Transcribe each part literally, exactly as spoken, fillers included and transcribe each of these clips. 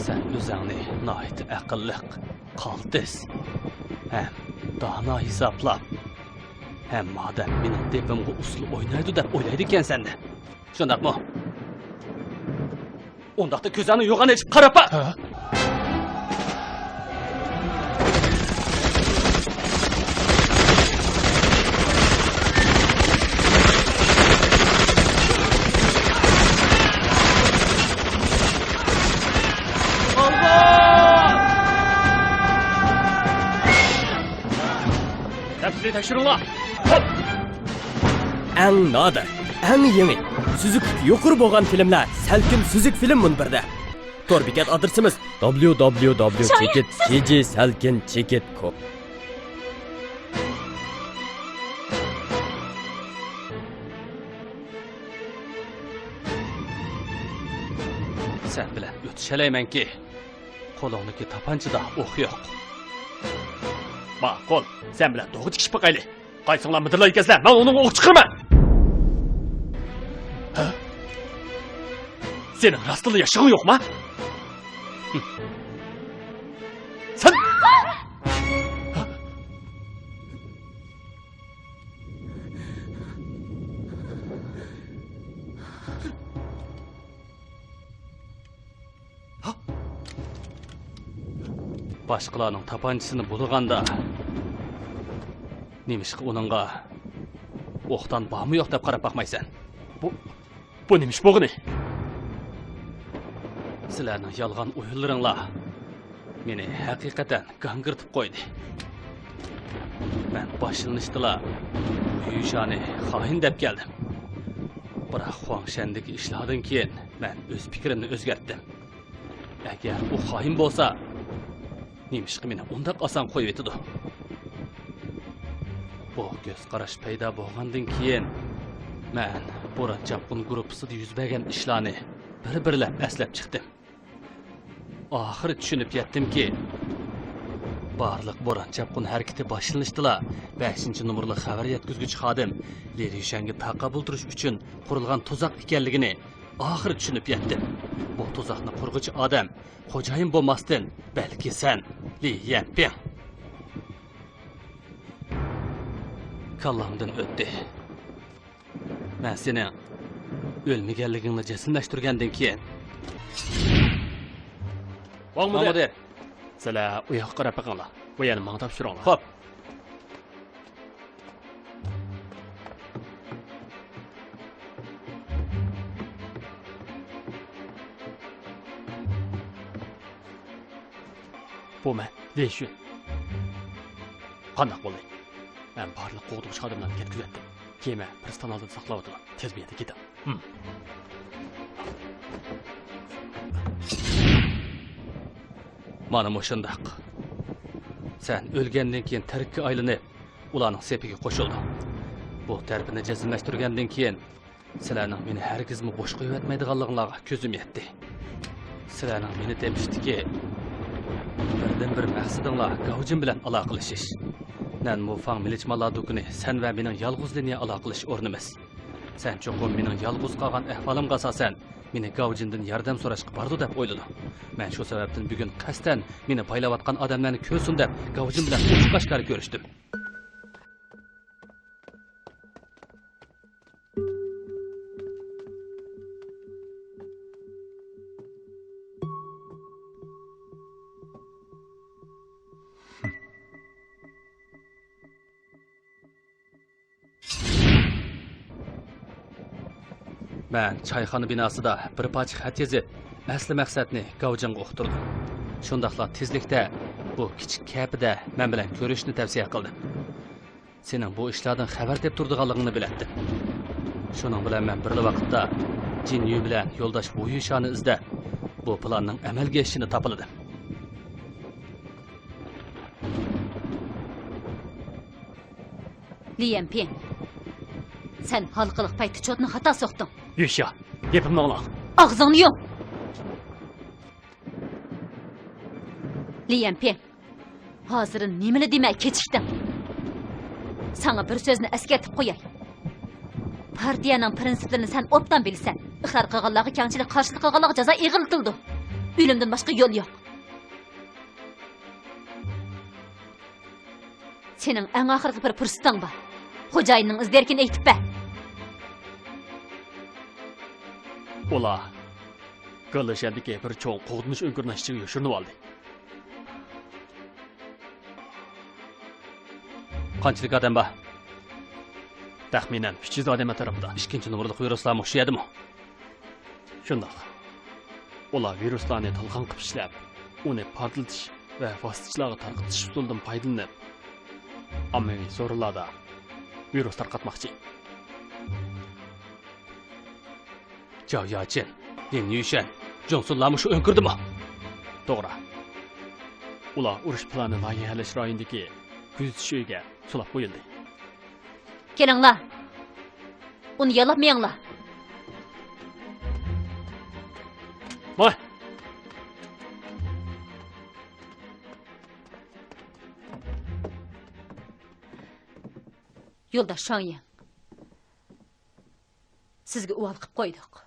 سەن ئۆزۈڭنى ناھايىتى ئەقىللىق، قالتىس ھەم دانا ھېسابلاپ، ھەم مادەم مېنىڭ دېپىمغا ئۇسسۇل ئوينايدۇ دەپ ئويلايدىكەنسەن-دە. شۇنداقمۇ؟ ئۇنداقتا كۆزۈڭنى يوغان ئېچىپ قاراپ باق. ھە؟ تەپسىلىي تەكشۈرۈڭلار. ھوپ! ئەڭ نادىر، ئەڭ يېڭى، سۈزۈكلۈكى يۇقىرى بولغان فىلىملەر سەلكىن سۈزۈك فىلىم مۇنبىرىدە. تور بېكەت ئادرېسىمىز: دابليۇ دابليۇ دابليۇ چېكىت كېي جى سەلكىن چېكىت كوم. سەن بىلەن ئۆتۈشەلەيمەنكى، قولۇڭدىكى تاپانچىدا ئوق يوق. ماقۇل، سەن بىلەن دوغا تىكىشىپ باقايلى. قايسىڭلار مىدىرلايدىكەنسىلەر، مەن ئۇنىڭغا ئوق چىقىرىمەن. ھە؟ سېنىڭ راستتىنلا ياشىغۇڭ يوقما؟ ھىم. سەن! باشقىلارنىڭ تاپانچىسىنى بۇلىغاندا، نېمىشقا ئۇنىڭغا ئوقدان بارمۇ يوق دەپ قاراپ باقمايسەن؟ بۇ، بۇ نېمە ئىش بولغىنى؟ سىلەرنىڭ يالغان ئويۇنلىرىڭلار مېنى ھەقىقەتەن گاڭگىرىتىپ قويدى. مەن باشلىنىشتىلا يۈشانى خائىن دەپ كەلدىم. بىراق خۇاڭشەندىكى ئىشلاردىن كېيىن مەن ئۆز پىكرىمنى ئۆزگەرتتىم. ئەگەر ئۇ خائىن بولسا، نېمىشقا مېنى ئۇنداق ئاسان قويۇۋېتىدۇ؟ بۇ كۆز قاراش پەيدا بولغاندىن كېيىن، مەن بوران چاپقۇن گۇرۇپپىسىدا يۈز بەرگەن ئىشلارنى بىر-بىرلەپ ئەسلەپ چىقتىم. ئاخىرى چۈشىنىپ يەتتىمكى، بارلىق بوران چاپقۇن ھەرىكىتى باشلىنىشتىلا بەشىنچى نومۇرلۇق خەۋەر يەتكۈزگۈچى خادىم لى لىشەنگە تاقابىل تۇرۇش ئۈچۈن قۇرۇلغان تۇزاق ئىكەنلىكىنى ئاخىرى چۈشىنىپ يەتتىم. بۇ تۇزاقنى قۇرغۇچى ئادەم خوجايىن بولماستىن، بەلكى سەن، لى يەنپىڭ. كاللامدىن ئۆتتى. مەن سېنىڭ ئۆلمىگەنلىكىڭنى جەزملەشتۈرگەندىن كېيىن. ۋاڭ مۇدىر! سىلەر ئۇ ياققا قاراپ بېقىڭلار. بۇ يەرنى ماڭا تاپشۇرۇڭلار. خوپ. بۇ مەن، لى شۈن. قانداق بولدى؟ مەن بارلىق قوغدىغۇچى خادىملارنى كەتكۈزەتتىم. كېمە پىرىستان ئالدىدا ساقلاۋاتىدۇ. تېز بۇ يەردىن كېتىڭ. ھىم. مانا مۇشۇنداق. سەن ئۆلگەندىن كېيىن تەرككە ئايلىنىپ، ئۇلارنىڭ سېپىگە قوشۇلدۇڭ. بۇ تەرىپىنى جەزملەشتۈرگەندىن كېيىن، سىلەرنىڭ مېنى ھەرگىزمۇ بوش قويۇۋەتمەيدىغانلىقىڭلارغا كۆزۈم يەتتى. سىلەرنىڭ مېنى تېپىشتىكى بىردىنبىر مەقسىتىڭلار گاۋجىن بىلەن ئالاقىلىشىش. نەنمۇفاڭ مىلىچمانلار دۇكىنى سەن ۋە مېنىڭ يالغۇز لىنىيە ئالاقىلىشىش ئورنىمىز. سەن چوقۇم مېنىڭ يالغۇز قالغان ئەھۋالىمغا ئاساسەن، مېنى گاۋجىندىن ياردەم سوراشقا بارىدۇ دەپ ئويلىدىڭ. مەن شۇ سەۋەبتىن بۈگۈن قەستەن مېنى بايلاۋاتقان ئادەملەرنى كۆرسۇن دەپ گاۋجىن بىلەن ئوچۇق ئاشكارا كۆرۈشتۈم. مەن چايخانا بىناسىدا بىر پارچە خەت يېزىپ، ئەسلى مەقسەتنى گاۋجىڭغا ئۇقتۇردۇم. شۇنداقلا تېزلىكتە بۇ كىچىك كەپىدە مەن بىلەن كۆرۈشۈشنى تەۋسىيە قىلدىم. سېنىڭ بۇ ئىشلاردىن خەۋەر تېپىپ تۇرىدىغانلىقىڭنى بىلەتتىم. شۇنىڭ بىلەن مەن بىرلا ۋاقىتتا جىن يۈ بىلەن يولداش ۋۇ يۈشانى ئىزدەپ، بۇ پىلاننىڭ ئەمەلگە ئېشىشىنى تاپىلىدىم. لى يەنپىڭ، سەن ھالقىلىق پەيتتە چوتنى خاتا سوقتۇڭ. يۈشيا، گېپىمنى ئاڭلا. ئاغزىڭنى يۇم! لى يەنپىڭ، ھازىر نېمىلا دېمە، كېچىكتىڭ. ساڭا بىر سۆزنى ئەسكەرتىپ قوياي. پارتىيەنىڭ پىرىنسىپلىرىنى سەن ئوبدان بىلىسەن. ئىقرار قىلغانلارغا كەڭچىلىك، قارشىلىق قىلغانلارغا جازا ئېغىرلىتىلىدۇ. ئۆلۈمدىن باشقا يول يوق. سېنىڭ ئەڭ ئاخىرقى بىر پۇرسىتىڭ بار. خوجايىننىڭ ئىز دېرىكىنى ئېيتىپ بەر. ئۇلار گېلىشەندىكى بىر چوڭ قوغدىنىش ئۆڭكۈرىنىڭ ئىچىگە يوشۇرۇنۇۋالدى. قانچىلىك ئادەم بار؟ تەخمىنەن ئۈچ يۈز ئادەم ئەتراپىدا. ئىككىنچى نومۇرلۇق ۋىرۇسلارمۇ شۇ يەردىمۇ؟ شۇنداق. ئۇلار ۋىرۇسلارنى تالقان قىلىپ ئىشلەپ، ئۇنى پارتلىتىش ۋە ۋاسىتىچىلەرگە تارقىتىش ئۇسۇلىدىن پايدىلىنىپ، ئاممىۋى سورۇنلاردا ۋىرۇس تارقاتماقچى. جاۋ ياچىن، لىن يۈشەن، جۇڭسۇنلارمۇ شۇ ئۆڭكۈردىمۇ؟ توغرا. ئۇلار ئۇرۇش پىلانى لايىھەلەش رايونىدىكى كۆزىتىش ئۆيىگە سولاپ قويۇلدى. كېلىڭلار. ئۇنى يالاپ مېڭىڭلار. ماڭە. يولداش شاڭيىڭ. سىزگە ئۇۋال قىپ قويدۇق.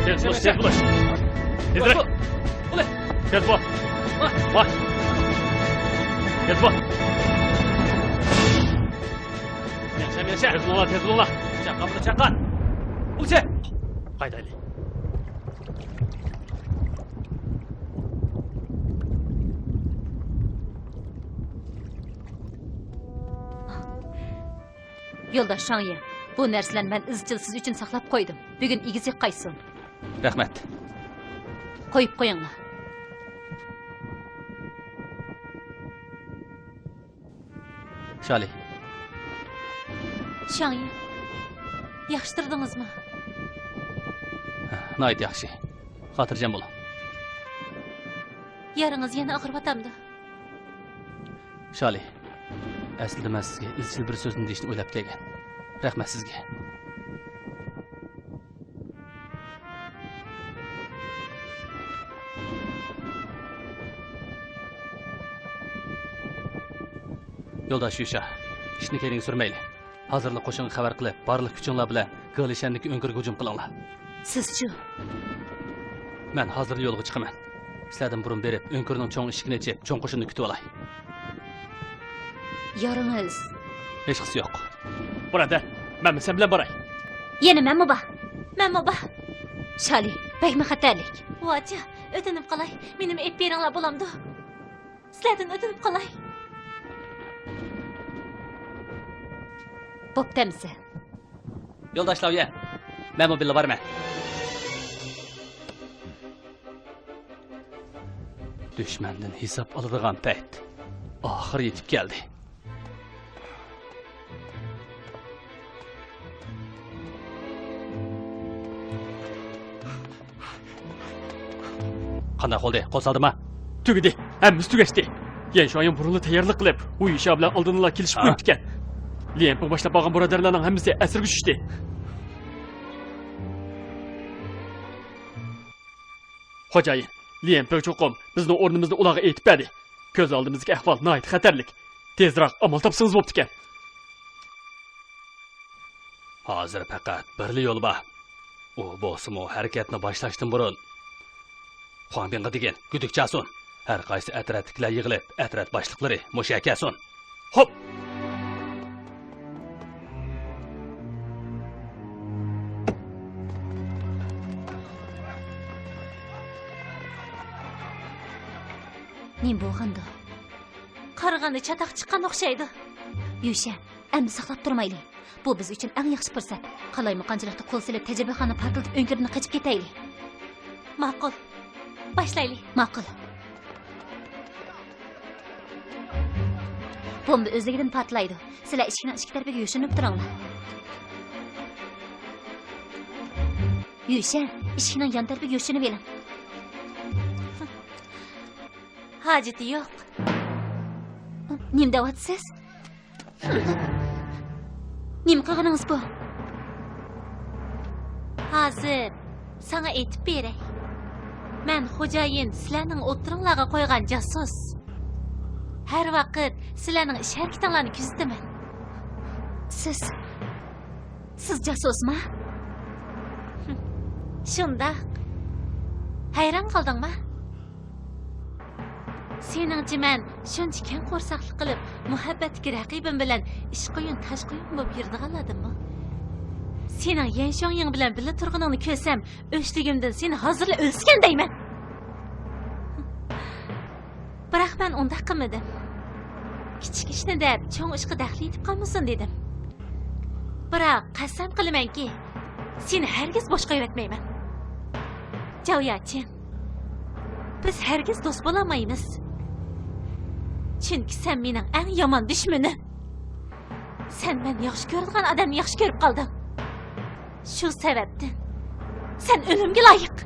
تېز بول، تېز بول. تېزرەك. تېز بول. تېز بول. مېڭىشە، مېڭىشە. تېز بولۇڭلار، تېز بولۇڭلار. چاققان بۇنى، چاققان. ئۇلچە. قايتايلى. يولداش شاڭيى، بۇ نەرسىلەرنى مەن ئىزچىل سىز ئۈچۈن ساقلاپ قويدۇم. بۈگۈن ئېگىزى قايتسۇن. رەھمەت. قويۇپ قويۇڭلار. شالى. شاڭيى، ياخشى تۇردىڭىزمۇ؟ ناھايىتى ياخشى. خاتىرجەم بولۇڭ. يارىڭىز يەنە ئاغرىۋاتامدۇ؟ شالى، ئەسلىدە مەن سىزگە ئىزچىل بىر سۆزنى دېيىشنى ئويلاپ كەلگەن. رەھمەت سىزگە. يولداش يۈشا، ئىشنى كەينىگە سۈرمەيلى. ھازىرلا قوشۇنغا خەۋەر قىلىپ، بارلىق كۈچۈڭلار بىلەن گېلىشەندىكى ئۆڭكۈرگە ھۇجۇم قىلىڭلار. سىزچۇ؟ مەن ھازىرلا يولغا چىقىمەن. سىلەردىن بۇرۇن بېرىپ، ئۆڭكۈرنىڭ چوڭ ئىشىكىنى ئېچىپ، چوڭ قوشۇننى كۈتۈۋالاي. يارىڭىز؟ ھېچقىسى يوق. بۇرادەر، مەنمۇ سەن بىلەن باراي. يەنە مەنمۇ بار. مەنمۇ بار. شالى، بەكمۇ خەتەرلىك. ۋاچا، ئۆتۈنۈپ قالاي. مېنىمۇ ئېلىپ بېرىڭلار بولامدۇ؟ سىلەردىن ئۆتۈنۈپ قالاي. بوپتۇ ئەمىسە. يولداش لاۋيەن، مەنمۇ بىللە بارىمەن. دۈشمەندىن ھېساب ئالىدىغان پەيت ئاخىرى يېتىپ كەلدى. قانداق بولدى؟ قول سالدىما؟ تۈگىدى. ھەممىسى تۈگەشتى. يەن شۇايىڭ بۇرۇنلا تەييارلىق قىلىپ، ۋۇ يىشا بىلەن ئالدىنلا كېلىشىپ قويۇپتىكەن. ليەنپىڭ باشلاپ بارغان بۇرادەرلەرنىڭ ھەممىسى ئەسىرگە چۈشتى. خوجايىن، ليەنپىڭ چوقۇم بىزنىڭ ئورنىمىزنى ئۇلارغا ئېيتىپ بەردى. كۆز ئالدىمىزدىكى ئەھۋال ناھايىتى خەتەرلىك. تېزراق ئامال تاپسىڭىز بوپتىكەن. ھازىر پەقەت بىرلا يول بار. ئۇ بولسىمۇ ھەرىكەتنى باشلاشتىن بۇرۇن، خۇاڭبىڭغا دېگىن، گۈدۈك چالسۇن. ھەر قايسى ئەترەتتىكىلەر يىغىلىپ، ئەترەت باشلىقلىرى مۇشۇ يەرگە كەلسۇن. خوپ! نېمە بولغاندۇ؟ قارىغاندا چاتاق چىققان ئوخشايدۇ. يۈشەن، ئەمدى ساقلاپ تۇرمايلى. بۇ بىز ئۈچۈن ئەڭ ياخشى پۇرسەت. قالايمىقانچىلىقتا قول سېلىپ، تەجرىبىخانىنى پارتلىتىپ، ئۆڭكۈردىن قېچىپ كېتەيلى. ماقۇل. باشلايلى. ماقۇل. بومبا ئۆزلۈكىدىن پارتلايدۇ. سىلەر ئىشىكنىڭ ئىچكى تەرىپىگە يوشۇرۇنۇپ تۇرۇڭلار. يۈشەن، ئىشىكنىڭ يان تەرىپىگە يوشۇرۇنۇۋېلىڭ. ھاجىتى يوق. نېمە دەۋاتىسىز؟ نېمە قىلغىنىڭىز بۇ؟ ھازىر ساڭا ئېيتىپ بېرەي. مەن خوجايىن سىلەرنىڭ ئوتتۇرىڭلارغا قويغان جاسۇس. ھەر ۋاقىت سىلەرنىڭ ئىش ھەرىكىتىڭلارنى كۆزىتىمەن. سىز، سىز جاسۇسما؟ شۇنداق. ھەيران قالدىڭما؟ سېنىڭچە مەن شۇنچە كەڭ قورساقلىق قىلىپ، مۇھەببەتتىكى رەقىبىم بىلەن ئىش قۇيۇن، تاش قۇيۇن بولۇپ يۈرىدىغانلاردىنمۇ؟ سېنىڭ يەن شۇاڭيىڭ بىلەن بىللە تۇرغىنىڭنى كۆرسەم، ئۆچلۈكۈمدىن سېنى ھازىرلا ئۆلسىكەن دەيمەن. بىراق مەن ئۇنداق قىلمىدىم. كىچىك ئىشنى دەپ، چوڭ ئىشقا دەخلى يېتىپ قالمىسۇن دېدىم. بىراق قەسەم قىلىمەنكى، سېنى ھەرگىز بوش قويۇۋەتمەيمەن. جاۋ ياچىڭ، بىز ھەرگىز دوست بولالمايمىز. چۈنكى سەن مېنىڭ ئەڭ يامان دۈشمىنىم. سەن مەن ياخشى كۆرىدىغان ئادەمنى ياخشى كۆرۈپ قالدىڭ. شۇ سەۋەبتىن سەن ئۆلۈمگە لايىق.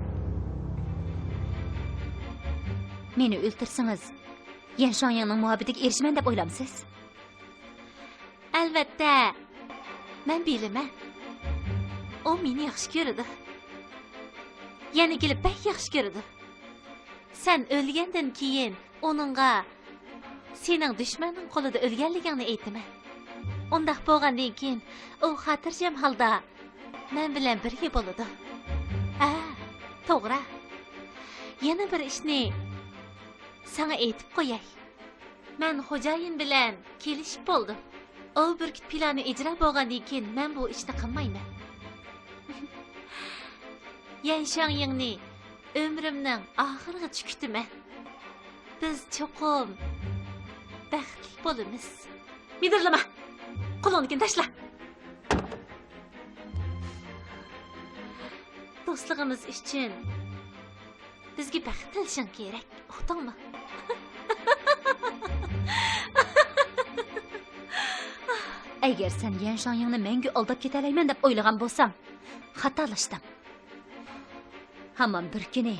مېنى ئۆلتۈرسىڭىز، يەن شۇاڭيىڭنىڭ مۇھەببىتىگە ئېرىشىمەن دەپ ئويلامسىز؟ ئەلۋەتتە، مەن بىلىمەن. ئۇ مېنى ياخشى كۆرىدۇ. يەنە كېلىپ بەك ياخشى كۆرىدۇ. سەن ئۆلگەندىن كېيىن ئۇنىڭغا سېنىڭ دۈشمەننىڭ قولىدا ئۆلگەنلىكىڭنى ئېيتىمەن. ئۇنداق بولغاندىن كېيىن ئۇ خاتىرجەم ھالدا مەن بىلەن بىرگە بولىدۇ. ھە، توغرا. يەنە بىر ئىشنى ساڭا ئېيتىپ قوياي. مەن خوجايىن بىلەن كېلىشىپ بولدۇم. ئاۋۇ بۈركۈت پىلانى ئىجرا بولغاندىن كېيىن مەن بۇ ئىشنى قىلمايمەن. يەن شاڭيىڭنى ئۆمرۈمنىڭ ئاخىرىغىچە كۈتىمەن. بىز چوقۇم بەختلىك بولىمىز. مىدىرلىما! قولۇڭدىكىنى تاشلا! دوستلۇقىمىز ئۈچۈن بىزگە بەخت تىلىشىڭ كېرەك، ئۇقتۇڭمۇ؟ ئەگەر سەن يەن شاڭيىڭنى مەڭگۈ ئالداپ كېتەلەيمەن دەپ ئويلىغان بولساڭ، خاتالاشتىڭ. ھامان بىر كۈنى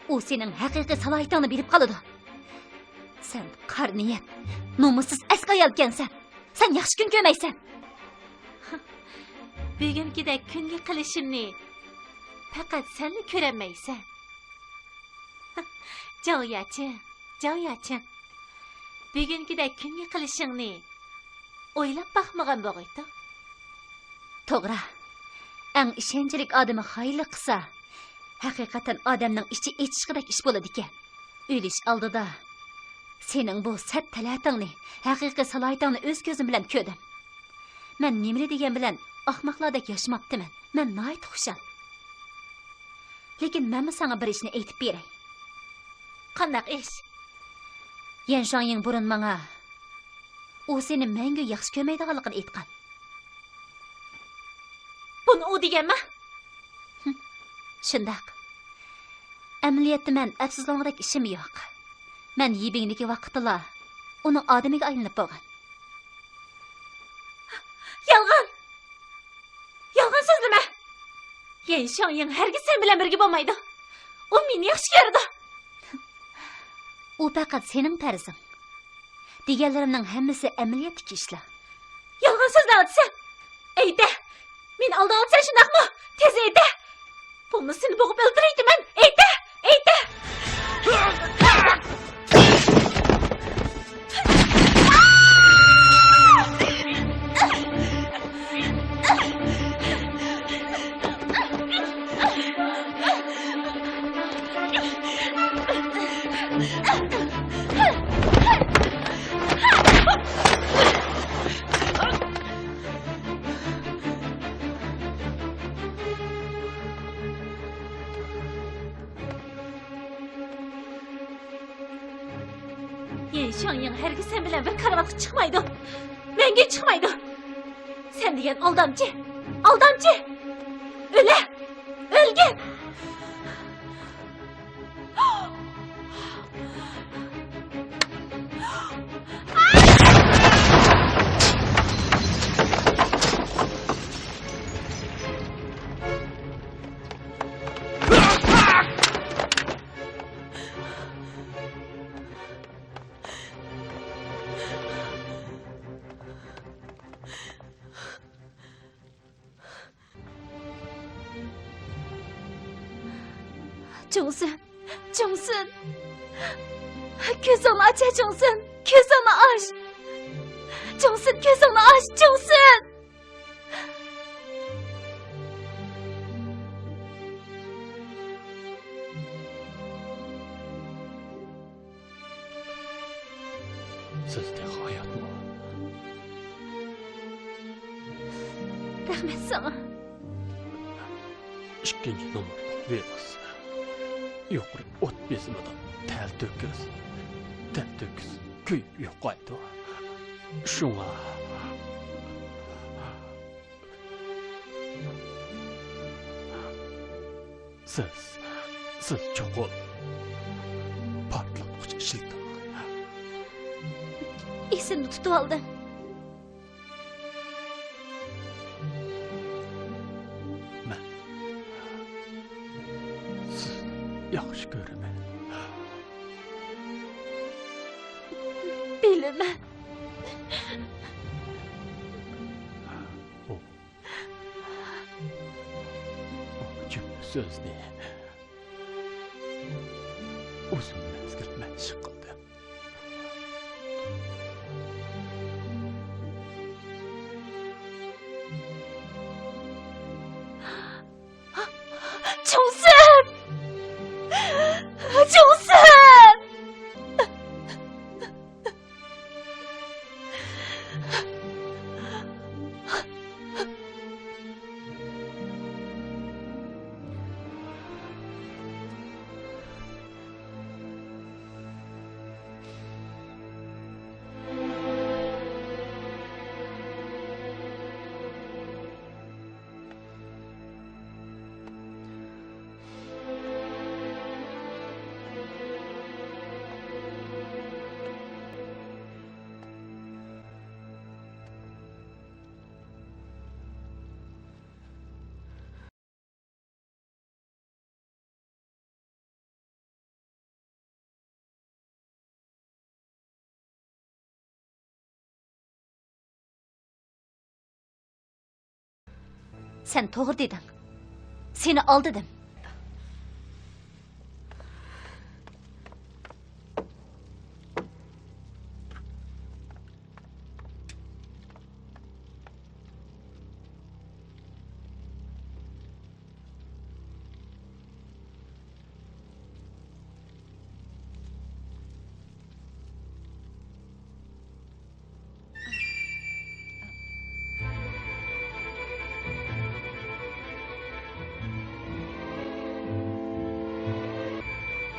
ئۇ سېنىڭ ھەقىقىي سالاھىيىتىڭنى بىلىپ قالىدۇ. سەن قارا نىيەت، نومۇسسىز ئەسكى ئايالكەنسەن. سەن ياخشى كۈن كۆرمەيسەن. بۈگۈنكىدەك كۈنگە قېلىشىمنى پەقەت سەنلا كۆرەلمەيسەن. جاۋ ياچىڭ، جاۋ ياچىڭ. بۈگۈنكىدەك كۈنگە قېلىشىڭنى ئويلاپ باقمىغان بوغايتىڭ. توغرا، ئەڭ ئىشەنچلىك ئادىمى خايىنلىق قىلسا، ھەقىقەتەن ئادەمنىڭ ئىچى ئېچىشقۇدەك ئىش بولىدىكەن. ئۆلۈش ئالدىدا سېنىڭ بۇ سەت تەلەتىڭنى، ھەقىقىي سالاھىيىتىڭنى ئۆز كۆزۈم بىلەن كۆردۈم. مەن نېمىلا دېگەن بىلەن ئاخماقلاردەك ياشىماپتىمەن. مەن ناھايىتى خۇشال. لېكىن مەنمۇ ساڭا بىر ئىشنى ئېيتىپ بېرەي. قانداق ئىش؟ يەن شاڭيىڭ بۇرۇن ماڭا ئۇ سېنى مەڭگۈ ياخشى كۆرمەيدىغانلىقىنى ئېيتقان. بۇنى ئۇ دېگەنما؟ شۇنداق. ئەمەلىيەتتە مەن ئەپسۇسلانغۇدەك ئىشىم يوق. مەن يىبىڭدىكى ۋاقىتتىلا ئۇنىڭ ئادىمىگە ئايلىنىپ بولغان. يالغان! يالغان سۆزلىمە! يەن شاڭيىڭ ھەرگىز سەن بىلەن بىرگە بولمايدۇ. ئۇ مېنى ياخشى كۆرىدۇ. ئۇ پەقەت سېنىڭ پەرىزىڭ. دېگەنلىرىمنىڭ ھەممىسى ئەمەلىيەتتىكى ئىشلار. يالغان سۆزلەۋاتىسەن. ئېيتە! مېنى ئالداۋاتىسەن، شۇنداقمۇ؟ تېز ئېيتە! بولمىسا سېنى بوغۇپ ئۆلتۈرەيتىمەن. ئېيتە! ئېيتە! يەن شاڭيىڭ ھەرگىز سەن بىلەن بىر كارىۋاتقا چىقمايدۇ. مەڭگۈ چىقمايدۇ. سەن دېگەن ئالدامچى. ئالدامچى. ئۆلە. ئۆلگىن. جۇڭسىن، جۇڭسىن. كۆزۈڭنى ئاچ، جۇڭسىن. كۆزۈڭنى ئاچ. جۇڭسىن، كۆزۈڭنى ئاچ، جۇڭسىن. سىز تېخى ھاياتمۇ؟ رەھمەت ساڭا. ئىككىنچى نومۇرلۇق ۋىرۇس. يۇقىرى ئوت بېسىمىدا تەلتۆكۈس، تەلتۆكۈس كۆيۈپ يوقايدۇ. شۇڭا سىز، سىز چوقۇم پارتلاتقۇچ ئىشلىتىڭ. ئېسىمدە تۇتۇۋالدىم. مەن سىزنى ياخشى كۆرىمەن. بىلىمەن. ئۇ، ئۇ جۈملە سۆزنى ئۇزۇن مەزگىل مەشىق قىلدىم. جۇڭسىن! جۇڭسىن! سەن توغرا دېدىڭ. سېنى ئالدىدىم.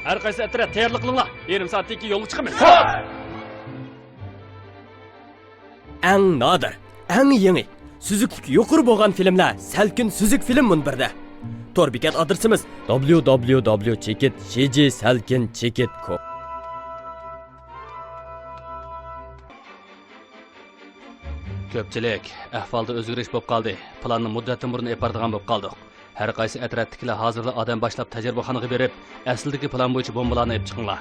ھەر قايسى ئەترەت تەييارلىق قىلىڭلار. يېرىم سائەتتىن كېيىن يولغا چىقىمىز. ئەڭ نادىر، ئەڭ يېڭى، سۈزۈكلۈكى يۇقىرى بولغان فىلىملەر سەلكىن سۈزۈك فىلىم مۇنبىرىدە. تور بېكەت ئادرېسىمىز: دابليۇ دابليۇ دابليۇ چېكىت جى جى سەلكىن چېكىت كوم. كۆپچىلىك، ئەھۋالدا ئۆزگىرىش بولۇپ قالدى. پىلاننى مۇددەتتىن بۇرۇن ئېلىپ بارىدىغان بولۇپ قالدۇق. ھەر قايسى ئەترەتتىكىلەر ھازىرلا ئادەم باشلاپ تەجرىبىخانىغا بېرىپ، ئەسلىدىكى پىلان بويىچە بومبىلارنى ئېلىپ چىقىڭلار.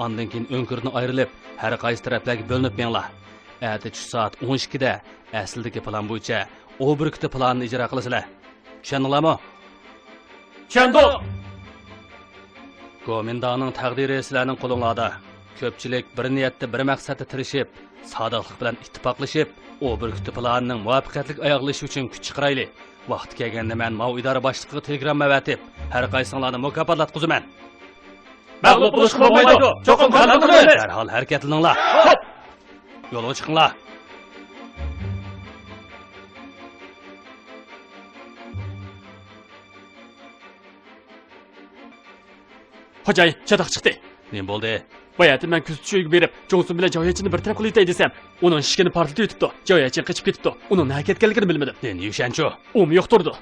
ئاندىن كېيىن ئۆڭكۈردىن ئايرىلىپ، ھەر قايسى تەرەپلەرگە بۆلۈنۈپ مېڭىڭلار. ئەتە چۈش سائەت ئون ئىككىدە ئەسلىدىكى پىلان بويىچە ئو بۈركۈتى پىلانىنى ئىجرا قىلىسىلەر. چۈشەندىڭلارمۇ؟ چۈشەندۇق! گومىنداڭنىڭ تەقدىرى سىلەرنىڭ قولۇڭلاردا. كۆپچىلىك بىر نىيەتتە، بىر مەقسەتتە تىرىشىپ، سادىقلىق بىلەن ئىتتىپاقلىشىپ، ئو بۈركۈتى پىلانىنىڭ مۇۋەپپەقىيەتلىك ئاياغلىشىشى ئۈچۈن كۈچ چىقىرايلى. ۋاقتى كەلگەندە مەن ماۋۇ ئىدارە باشلىقىغا تېلېگرامما ئەۋەتىپ، ھەر قايسىڭلارنى مۇكاپاتلاتقۇزىمەن. مەغلۇپ بولۇشقا بولمايدۇ. چوقۇم غەلىبە قىلىمىز. دەرھال ھەرىكەتلىنىڭلار. ھوپ! يولغا چىقىڭلار. خوجايىن، چاتاق چىقتى. نېمە بولدى؟ باياتىن مەن كۆزىتىش ئۆيىگە بېرىپ، جوڭسۇن بىلەن جاۋيەچىننى بىر تەرەپ قىلىۋېتەي دېسەم، ئۇنىڭ ئىشىكىنى پارتلىتىۋېتىپتۇ. جاۋيەچىن قېچىپ كېتىپتۇ. ئۇنىڭ نەگە كەتكەنلىكىنى بىلمىدىم. لىن يۈشەنچۇ؟ ئۇمۇ يوق تۇرىدۇ.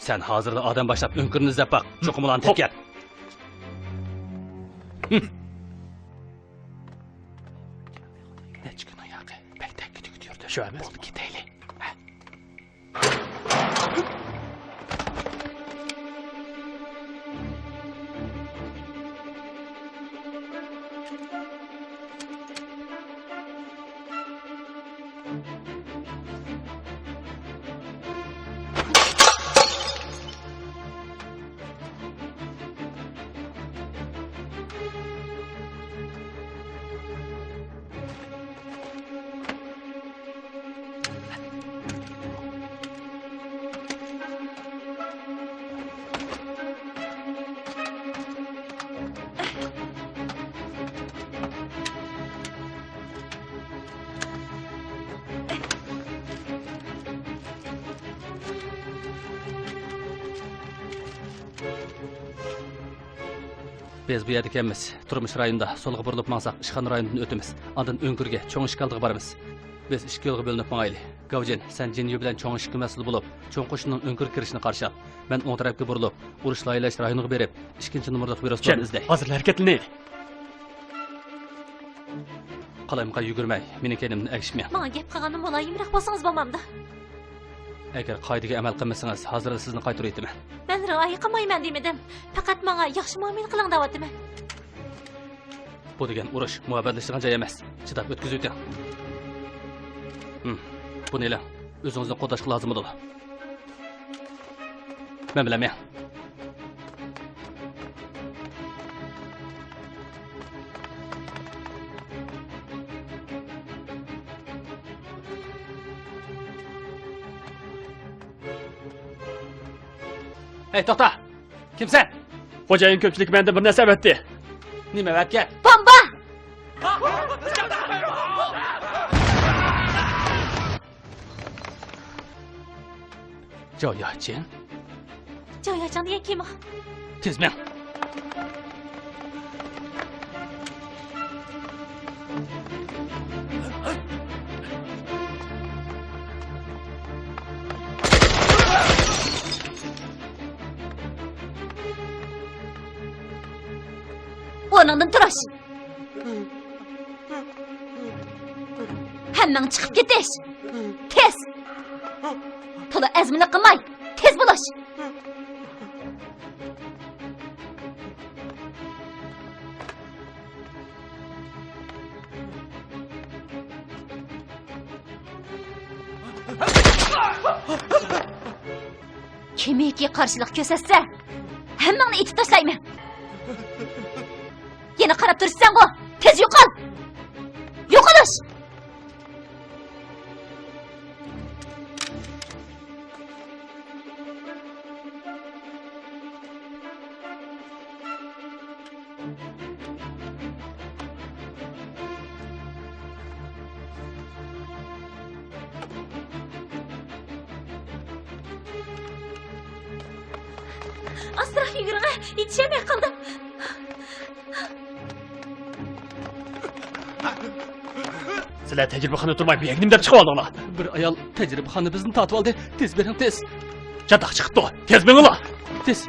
سەن ھازىرلا ئادەم باشلاپ ئۆڭكۈرنى ئىزدەپ باق. چوقۇم ئۇلارنى تېپكەل. نەچچە كۈننىڭ ياقى بەك تەككە-تۈككە يۈردى. شۇ ئەمەس. بولدى، كېتەيلى. بىز بۇ يەردىكەنمىز. تۇرمۇش رايونىدا سولغا بۇرۇلۇپ ماڭساق، ئىشخانا رايونىدىن ئۆتىمىز. ئاندىن ئۆڭكۈرگە چوڭ ئىشىك ئالدىغا بارىمىز. بىز ئىككى يولغا بۆلۈنۈپ ماڭايلى. گاۋجىن، سەن جىنيۇ بىلەن چوڭ ئىشىككە مەسئۇل بولۇپ، چوڭ قوشۇننىڭ ئۆڭكۈرگە كىرىشىنى قارشى ئال. مەن ئوڭ تەرەپكە بۇرۇلۇپ، ئۇرۇش لايىھەلەش رايونىغا بېرىپ، ئىككىنچى نومۇرلۇق ۋىرۇسلارنى ئىزدەي. ھازىرلا ھەرىكەتلىنەيلى. قالايمىقان يۈگۈرمەي، مېنىڭ كەينىمدىن ئەگىشىپ مېڭىڭ. ماڭا گەپ قىلغاندا مۇلايىمراق بولسىڭىز بولمامدۇ؟ ئەگەر قائىدىگە ئەمەل قىلمىسىڭىز، ھازىرلا سىزنى قايتۇرۇۋېتىمەن. مەن رىئايە قىلمايمەن دېمىدىم. پەقەت ماڭا ياخشى مۇئامىلە قىلىڭ دەۋاتىمەن. بۇ دېگەن ئۇرۇش، مۇھەببەتلىشىدىغان جاي ئەمەس. چىداپ ئۆتكۈزۈۋېتىڭ. ھىم، بۇنى ئېلىڭ. ئۆزىڭىزنى قوغداشقا لازىم بولىدۇ. مەن بىلەن مېڭىڭ. ھەي، توختا! كىمسەن؟ خوجايىن كۆپچىلىك مەندىن بىر نەرسە ئەۋەتتى. نېمە ئەۋەتكەن؟ بومبا! جاۋ ياچىڭ. جاۋ ياچىڭ دېگەن كىم ئۇ؟ تېز مېڭ. ئورنۇڭدىن تۇرۇش! ھەممىڭ چىقىپ كېتىش! تېز! تولا ئەزمىلىك قىلماي، تېز بولۇش! كىمكى قارشىلىق كۆرسەتسە، ھەممىڭنى ئېتىپ تاشلايمەن. يەنە قاراپ تۇرىسەنغۇ؟ تېز يوقال! يوقىلىش! ئاستىراق يۈگۈرۈڭ، يېتىشەلمەي قالدىم. سىلەر تەجرىبىخانىدا تۇرماي، بۇ يەرگە نېمە دەپ چىقىۋالدىڭلار؟ بىر ئايال تەجرىبىخانىدا بىزنى تارتىۋالدى. تېز بېرىڭ، تېز. چاتاق چىقىپتۇ. تېز مېڭىڭلار. تېز.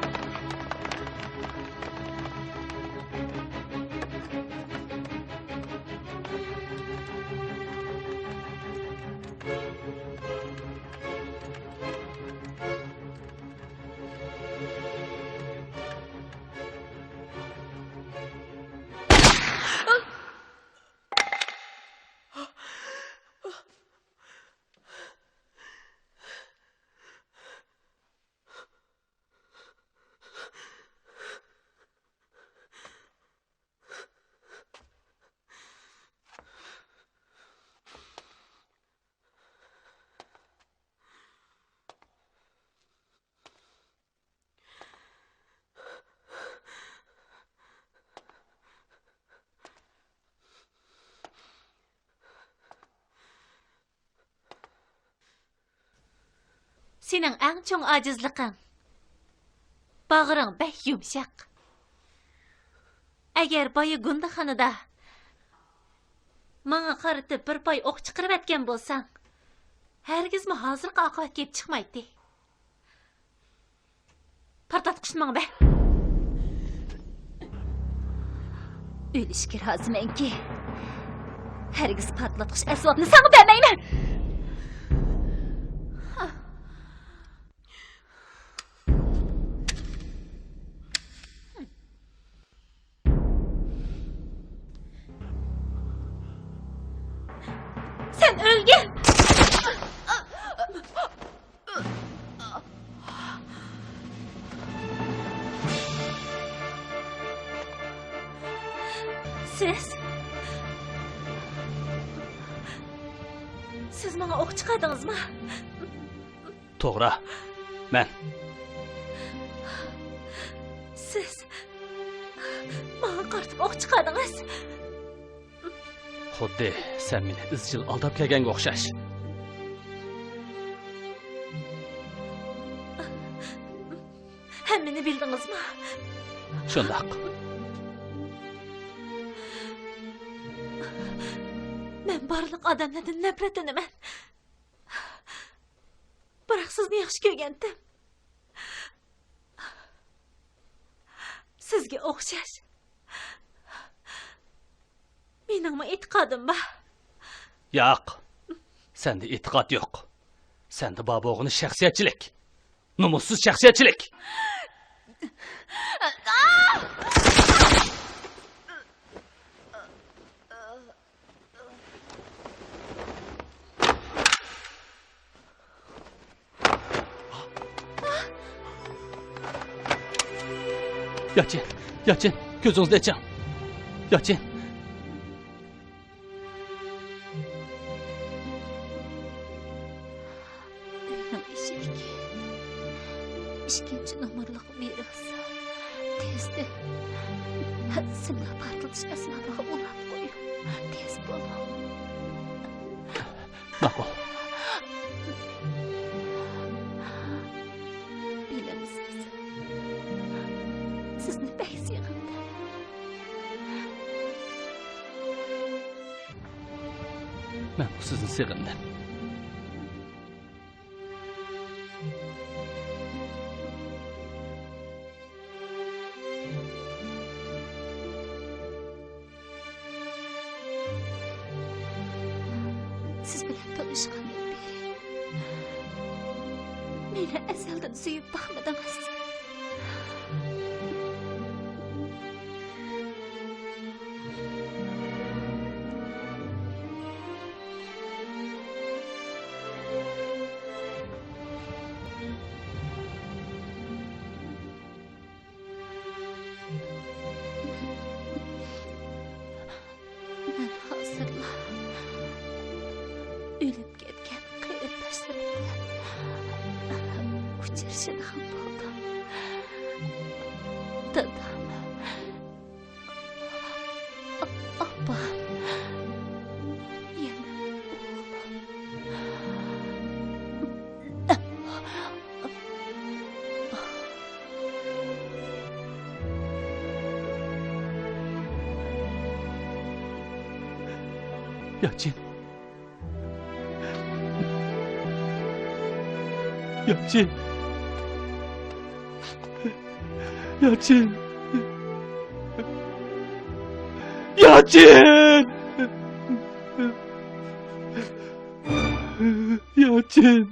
سېنىڭ ئەڭ چوڭ ئاجىزلىقىڭ، باغرىڭ بەك يۇمشاق. ئەگەر بايا گۇندىخانىدا ماڭا قارىتىپ بىر پاي ئوق چىقىرىۋەتكەن بولساڭ، ھەرگىزمۇ ھازىرقى ئاقىۋەت كېلىپ چىقمايتتى. پارتلاتقۇچنى ماڭا بەر. ئۆلۈشكە رازىمەنكى، ھەرگىز پارتلاتقۇچ ئەسۋابنى ساڭا بەرمەيمەن. سەن ئۆلگىن! سىز، سىز ماڭا ئوق چىقاردىڭىزمۇ؟ توغرا. مەن. سىز ماڭا قارىتىپ ئوق چىقاردىڭىز. خۇددى سەن مېنى ئىزچىل ئالداپ كەلگەنگە ئوخشاش. ھەممىنى بىلدىڭىزمۇ؟ شۇنداق. مەن بارلىق ئادەملەردىن نەپرەتلىنىمەن. بىراق سىزنى ياخشى كۆرگەنتىم. سىزگە ئوخشاش مېنىڭمۇ ئېتىقادىم بار. ياق، سەندە ئېتىقاد يوق. سەندە بار بولغىنى شەخسىيەتچىلىك. نومۇسسىز شەخسىيەتچىلىك. ياچىن، ياچىن، كۆزىڭىزنى ئېچىڭ. ياچىن. ئۆينىڭ ئىشىكى ئىككىنچى نومۇرلۇق ۋىرۇس. تېزدىن سىملار پارتلىتىش ئەسۋابىغا ئۇلاپ قويۇڭ. تېز بولۇڭ. ماقۇل. بىلىمسىز، سىزنى بەك سېغىندىم. مەنمۇ سىزنى سېغىندىم. سىز بىلەن تونۇشقاندىن بېرى مېنى ئەزەلدىن سۆيۈپ باقمىدىڭىز. مەن ھازىرلا ئۆلۈپ كەتكەن قېرىنداشلىرىم بىلەن ئۇچرىشىدىغان بولدۇم. دادام، ئاپام، يەنە ئوغلۇم. ياچىن. ياچىن. ياچىن. ياچىن. ياچىن.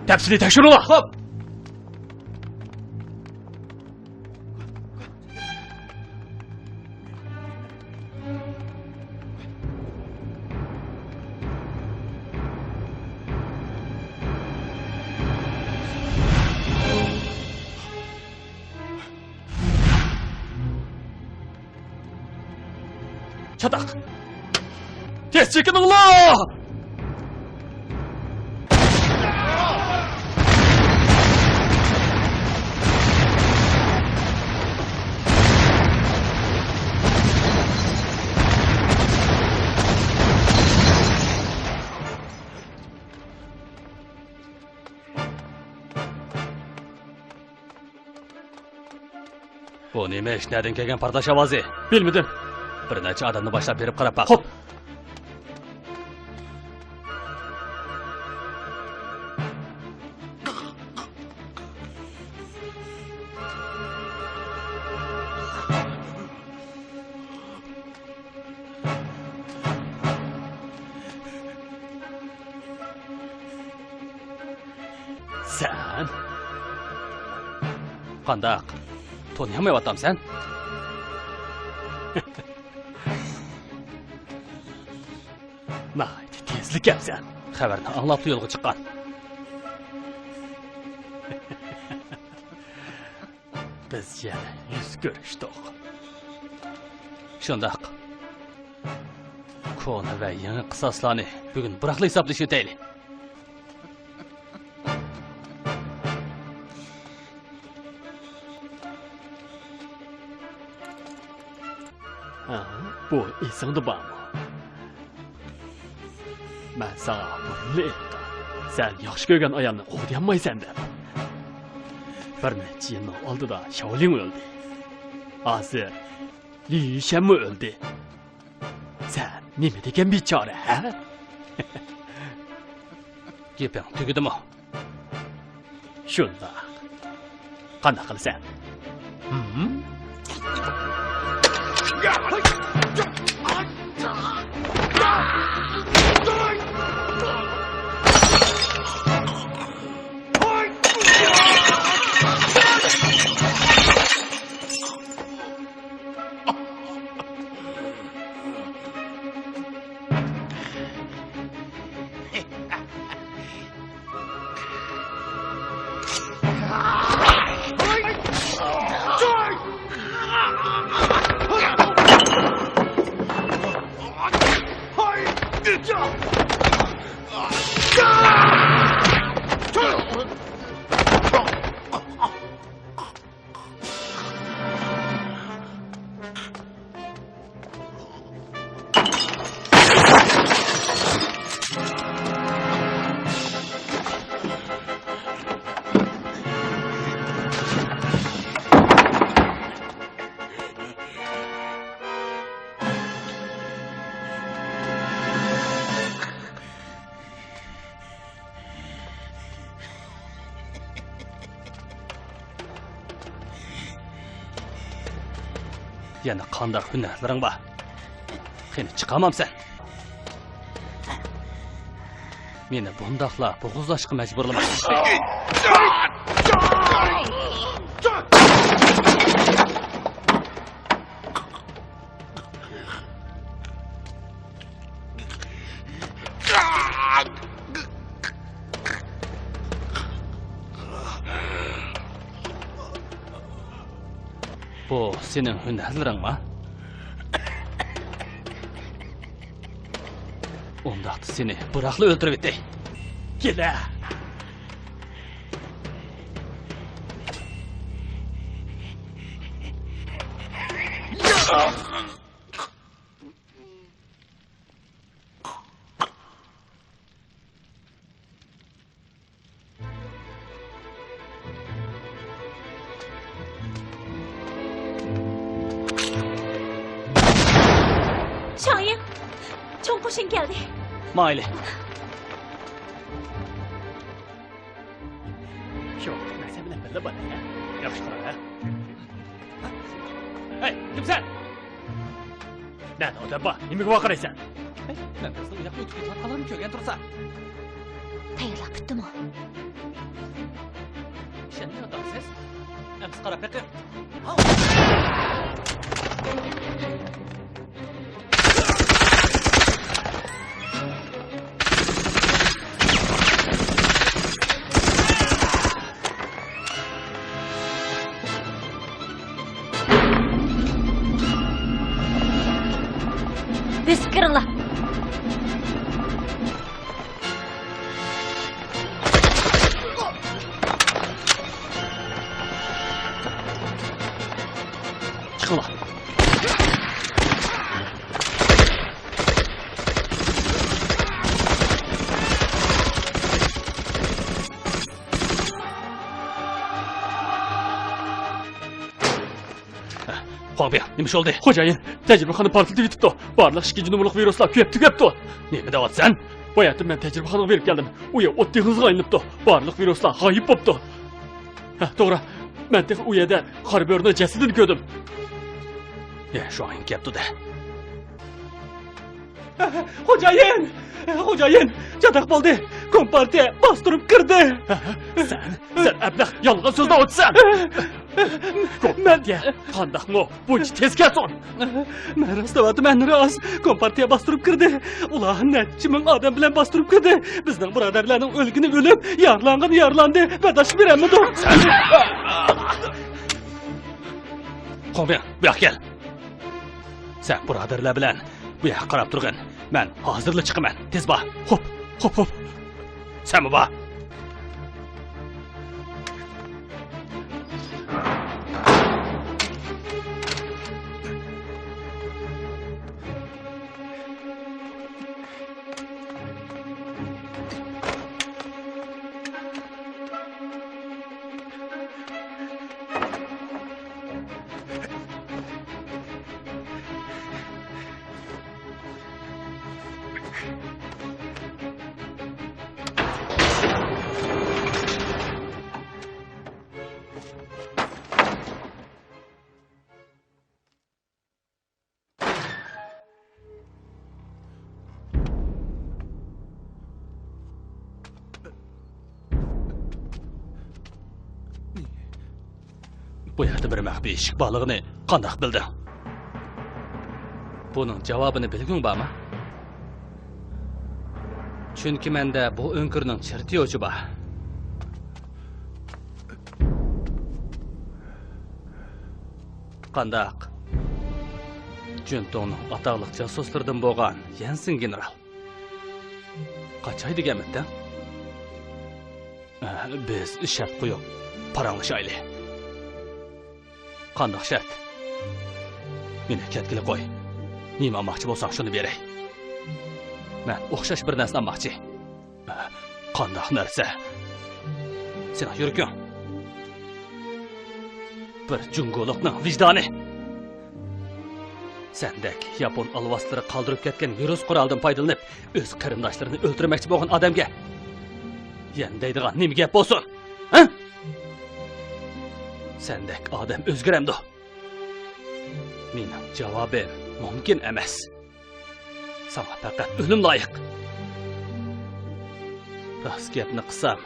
تەپسىلىي تەكشۈرۈڭلار! خوپ! چاتاق! تېز چېكىنىڭلار! بۇ نېمە ئىش؟ نەدىن كەلگەن پارتلاش ئاۋازى؟ بىلمىدىم. بىر نەچچە ئادەمنى باشلاپ بېرىپ قاراپ باق. خوپ. سەن؟ قانداق؟ تونۇيالمايۋاتامسەن؟ ناھايىتى تېزلا كەپسەن. خەۋەرنى ئاڭلاپلا يولغا چىققان. بىز يەنە يۈز كۆرۈشتۇق. شۇنداق. كونا ۋە يېڭى قىساسلارنى بۈگۈن بىراقلا ھېسابلىشىۋېتەيلى. ھە، بۇ ئېسىڭدە بارمۇ؟ مەن ساڭا بۇرۇنلا ئېيتقان، سەن ياخشى كۆرگەن ئايالنى قوغدىيالمايسەن دەپ. بىر نەچچە يىلنىڭ ئالدىدا شاۋلىڭ ئۆلدى. ھازىر لى يۈشەنمۇ ئۆلدى. سەن نېمە دېگەن بىچارە، ھە؟ گېپىڭ تۈگىدىمۇ؟ شۇنداق. قانداق قىلىسەن؟ ھىم؟ يەنە قانداق ھۈنەرلىرىڭ بار؟ قېنى، چىقارمامسەن؟ مېنى بۇنداقلا بوغۇزلاشقا مەجبۇرلىما. بۇ سېنىڭ ھۈنەرلىرىڭما؟ ئۇنداقتا سېنى بىراقلا ئۆلتۈرۈۋېتەي. كېلە! شاڭيىڭ، چوڭ قوشۇن كەلدى. مايلى. شۇ، مەن سەن بىلەن بىللە بار، ھە؟ ياخشى قارا، ھە؟ ھەي، كىمسەن؟ نەدە ئادەم بار؟ نېمىگە ۋارقىرايسەن؟ ھەي، مەن بىزنىڭ ئۇياققا ئۆتۈپ كېتىۋاتقانلارنى كۆرگەن تۇرسا. تەييارلىق پۈتتىمۇ؟ ئىشەنمەيۋاتامسىز؟ ئەمسە قاراپ بېقىڭ. بېسىپ كىرىڭلار. چىقىڭلار. خۇاڭبىيا، نېمە ئىش بولدى؟ خوجايىن، تەجرىبىخانا پارتلىتىۋېتىپتۇ. بارلىق ئىككىنچى نومۇرلۇق ۋىرۇسلار كۆيۈپ تۈگەپتۇ. نېمە دەۋاتىسەن؟ باياتىن مەن تەجرىبىخانىغا بېرىپ كەلدىم. ئۇ يەر ئوت دېڭىزىغا ئايلىنىپتۇ. بارلىق ۋىرۇسلار غايىب بوپتۇ. ھە، توغرا. مەن تېخى ئۇ يەردە قارا بۆرىنىڭ جەسىتىنى كۆردۈم. يە، شۇاڭيىڭ كەپتۇ-دە. خوجايىن! خوجايىن! چاتاق بولدى! كومپارتىيە باستۇرۇپ كىردى! سەن، سەن ئەبلەخ يالغان سۆزلەۋاتىسەن! كومپارتىيە قانداقمۇ بۇنچە تېز كەلسۇن؟ مەن راست دەۋاتىمەن، راست! كومپارتىيە باستۇرۇپ كىردى! ئۇلار نەچچە مىڭ ئادەم بىلەن باستۇرۇپ كىردى! بىزنىڭ بۇرادەرلەرنىڭ ئۆلگىنى ئۆلۈپ، يارىلانغىنى يارىلاندى! بەرداشلىق بېرەلمىدۇق! خۇاڭبىيا، بۇياققا كەل! سەن بۇرادەرلەر بىلەن بۇ يەرگە قاراپ تۇرغىن. مەن ھازىرلا چىقىمەن. تېز بار. خوپ، خوپ، خوپ. سەنمۇ بار. بۇ يەردە بىر مەخپىي ئىشىك بارلىقىنى قانداق بىلدىڭ؟ بۇنىڭ جاۋابىنى بىلگۈڭ بارمۇ؟ چۈنكى مەندە بۇ ئۆڭكۈرنىڭ چېرتيوجى بار. قانداق؟ جۈنتۇڭنىڭ ئاتاقلىق جاسۇسلىرىدىن بولغان يەنسىن گېنېرال. قاچاي دېگەنمىتتىڭ؟ بىز شەرت قويۇپ پاراڭلىشايلى. قانداق شەرت؟ مېنى كەتكىلى قوي. نېمە ئالماقچى بولساڭ، شۇنى بېرەي. مەن ئوخشاش بىر نەرسىنى ئالماقچى. قانداق نەرسە؟ سېنىڭ يۈرىكىڭ. بىر جۇڭگولۇقنىڭ ۋىجدانى. سەندەك ياپون ئالۋاستىلىرى قالدۇرۇپ كەتكەن ۋىرۇس قورالىدىن پايدىلىنىپ، ئۆز قېرىنداشلىرىنى ئۆلتۈرمەكچى بولغان ئادەمگە يەنە دەيدىغان نېمە گەپ بولسۇن؟ ھە؟ سەندەك ئادەم ئۆزگىرەمدۇ؟ مېنىڭ جاۋابىم مۇمكىن ئەمەس. ساڭا پەقەت ئۆلۈم لايىق. راست گەپنى قىلسام،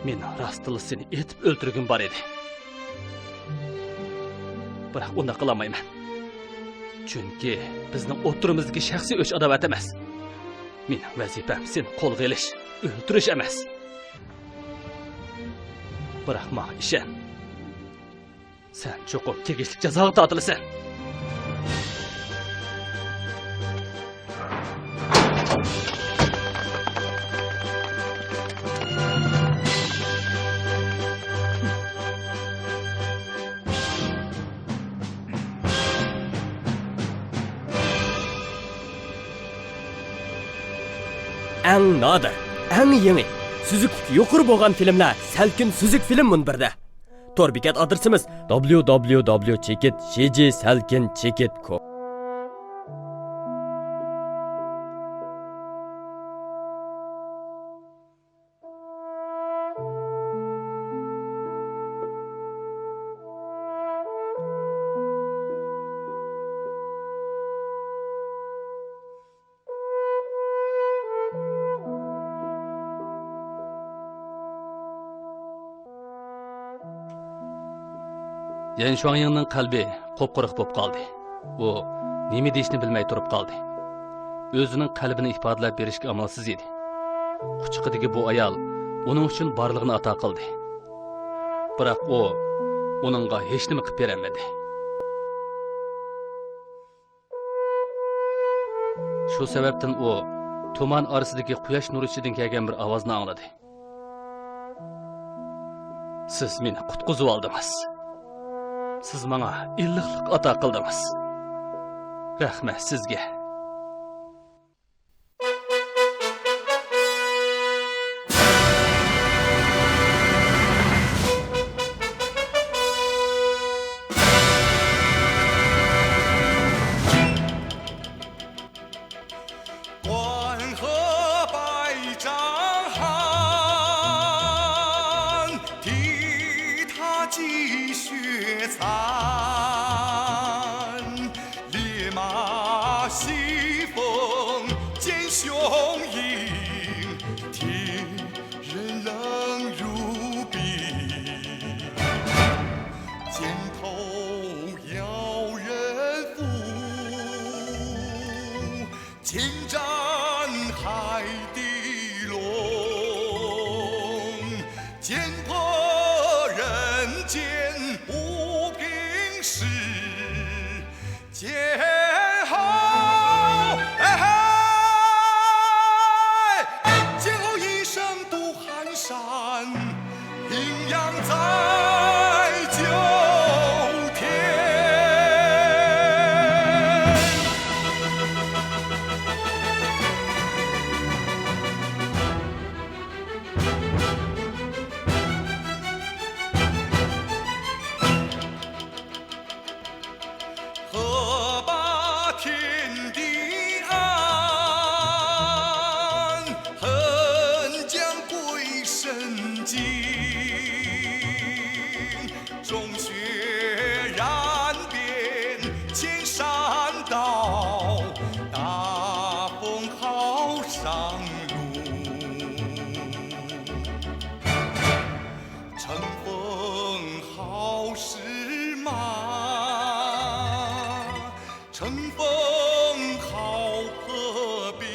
مېنىڭ راستتىنلا سېنى ئېتىپ ئۆلتۈرگۈم بار ئىدى. بىراق ئۇنداق قىلالمايمەن. چۈنكى بىزنىڭ ئوتتۇرىمىزدىكى شەخسىي ئۆچ-ئاداۋەت ئەمەس. مېنىڭ ۋەزىپەم سېنى قولغا ئېلىش، ئۆلتۈرۈش ئەمەس. بىراق ماڭا ئىشەن. سەن چوقۇم تېگىشلىك جازاغا تارتىلىسەن. ئەڭ نادىر، ئەڭ يېڭى، سۈزۈكلۈكى يۇقىرى بولغان فىلىملەر سەلكىن سۈزۈك فىلىم مۇنبىرىدە. تور بېكەت ئادرېسىمىز: دابليۇ دابليۇ دابليۇ چېكىت شى جى سەلكىن چېكىت كوم. يەن شۇاڭيىڭنىڭ قەلبى قۇپقۇرۇق بولۇپ قالدى. ئۇ نېمە دېيىشنى بىلمەي تۇرۇپ قالدى. ئۆزىنىڭ قەلبىنى ئىپادىلەپ بېرىشكە ئامالسىز ئىدى. قۇچىقىدىكى بۇ ئايال ئۇنىڭ ئۈچۈن بارلىقىنى ئاتا قىلدى. بىراق ئۇ ئۇنىڭغا ھېچنېمە قىلىپ بېرەلمىدى. شۇ سەۋەبتىن ئۇ تۇمان ئارىسىدىكى قۇياش نۇرى ئىچىدىن كەلگەن بىر ئاۋازنى ئاڭلىدى. سىز مېنى قۇتقۇزۇۋالدىڭىز. سىز ماڭا ئىللىقلىق ئاتا قىلدىڭىز. رەھمەت سىزگە. 关河百丈寒，踢踏积雪残。烈马西风见雄鹰，铁人冷如冰。肩头摇人扶， 千战海底龙，剑破人间无凭时。天地安，横江归圣境。中雪染遍千山道，大风号上路。乘风号是马， 乘风号破冰，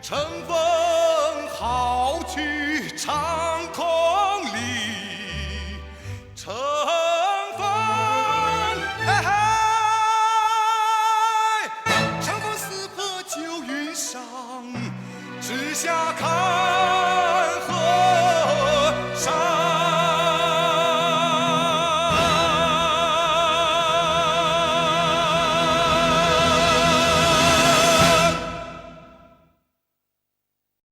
乘风号去长空里，乘风，嘿嘿，乘风撕破九云裳。